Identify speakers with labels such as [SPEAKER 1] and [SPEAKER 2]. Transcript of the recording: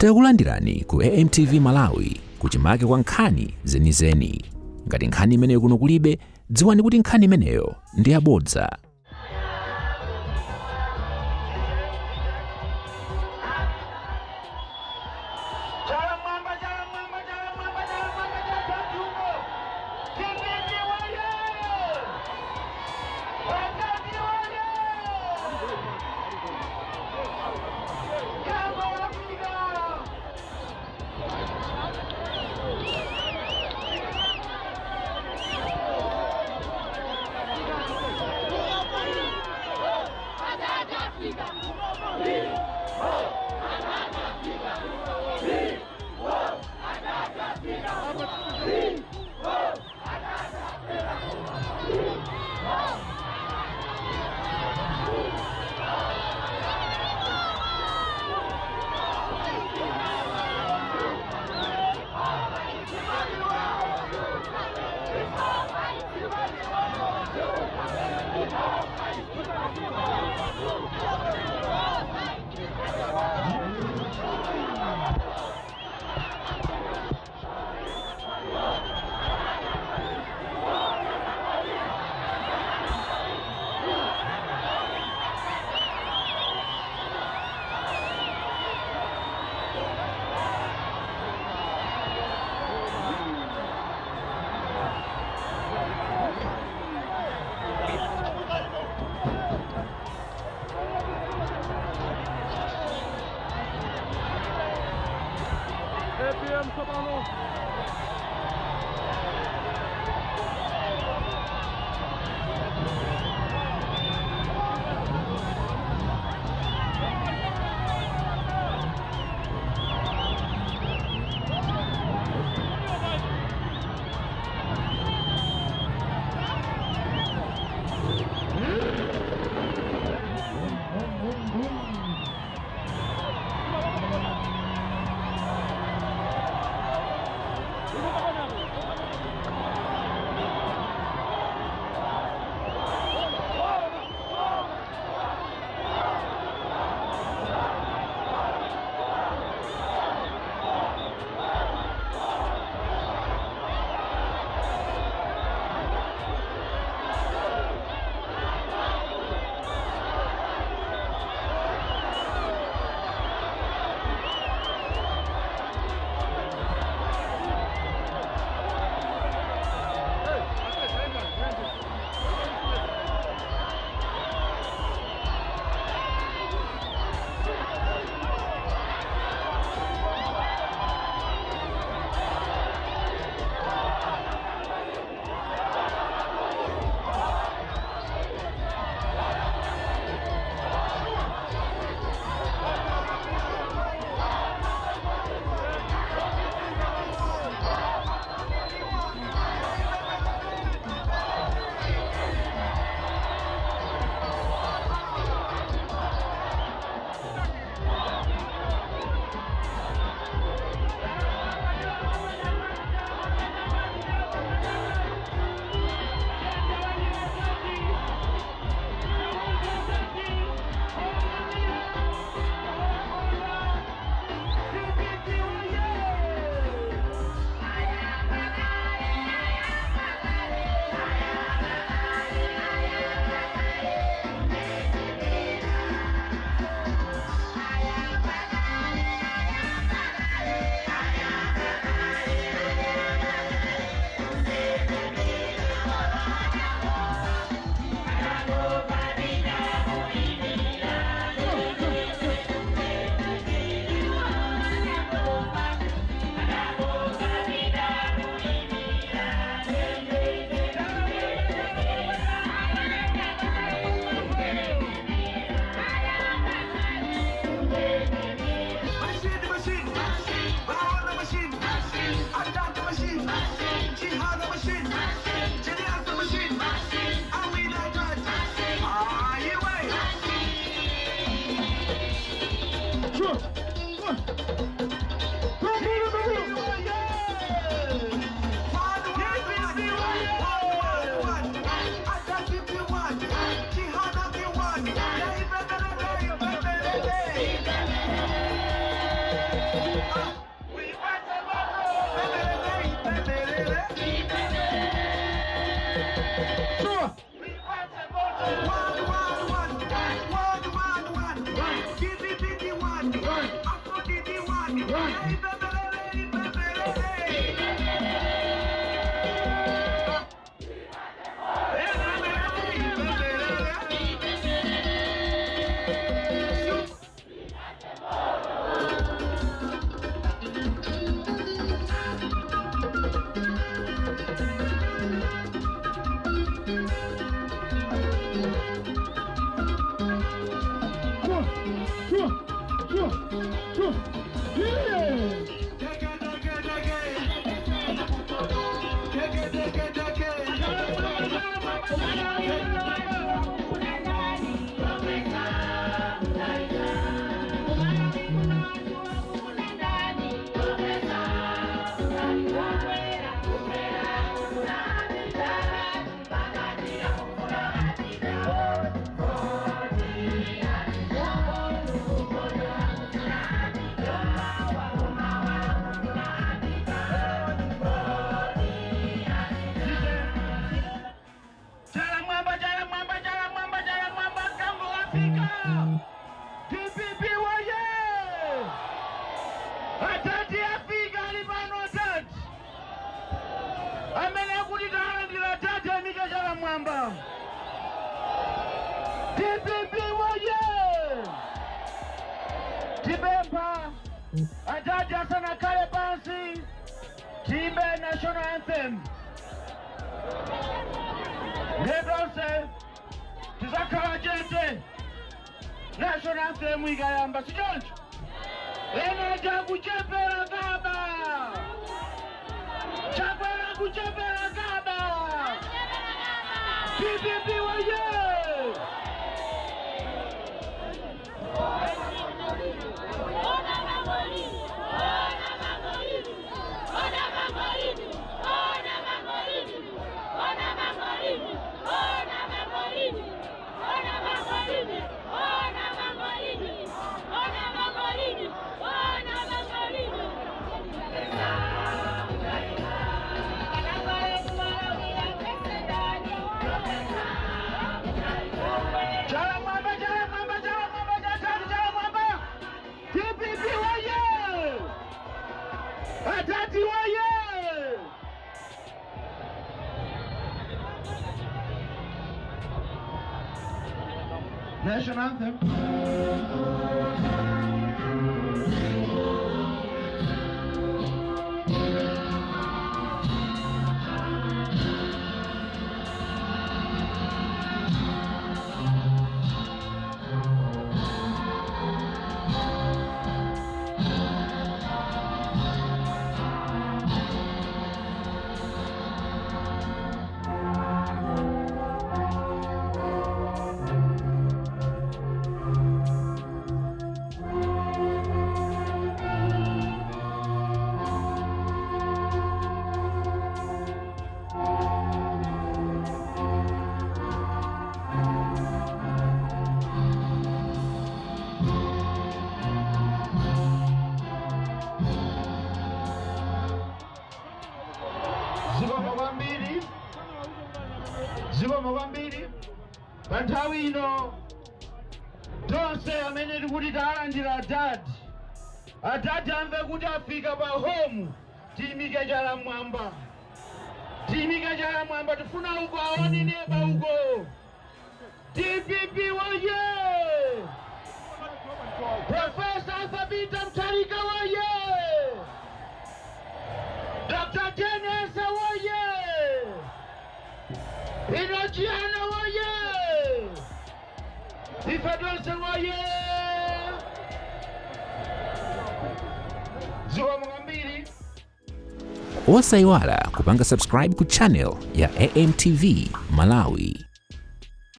[SPEAKER 1] Takulandirani ku AMTV Malawi kuchimake kwa nkhani zenizeni. Ngati nkhani imeneyo kuno kulibe, dziwani kuti nkhani imeneyo ndi yabodza.
[SPEAKER 2] Chala mwamba, chala mwamba, chala mwamba, chala mwamba, chala tatuko. DPP woye! Wakati woye! Jambo Afrika!
[SPEAKER 3] APM tsopano.
[SPEAKER 2] Chala mwamba, chala mwamba, chala mwamba, chala mwamba, kambo wafika. DPP woye! Atati afika ali pano atati. Amene akuti talandira atati amika chala mwamba. DPP woye! Tipempha atati asanakhale pansi tiyimbe national anthem. Ndiye tizakhala chete national anthem ikayamba, sichoncho? Ena chakuchepera kaba chakwera kuchepera kaba. DPP woye! Chala mwamba, chala mwamba, chala mwamba, chala chala mwamba. DPP woye! Atati woye! National anthem. Zikomo kwambiri, zikomo kwambiri. Pa nthawi ino tonse amene tikuti talandira adadi, adadi amve kuti afika pa home, tiyimike chala mwamba, tiyimike chala mwamba. Tifuna uko aone neba uko. DPP woye! Professor Arthur Peter Mutharika woye! Dr. Jane Ansah woye! Enoch Chihana woye! Ife tonse woye! Zikomo kwambiri.
[SPEAKER 1] Osayiwala kupanga subscribe ku channel ya AMTV Malawi.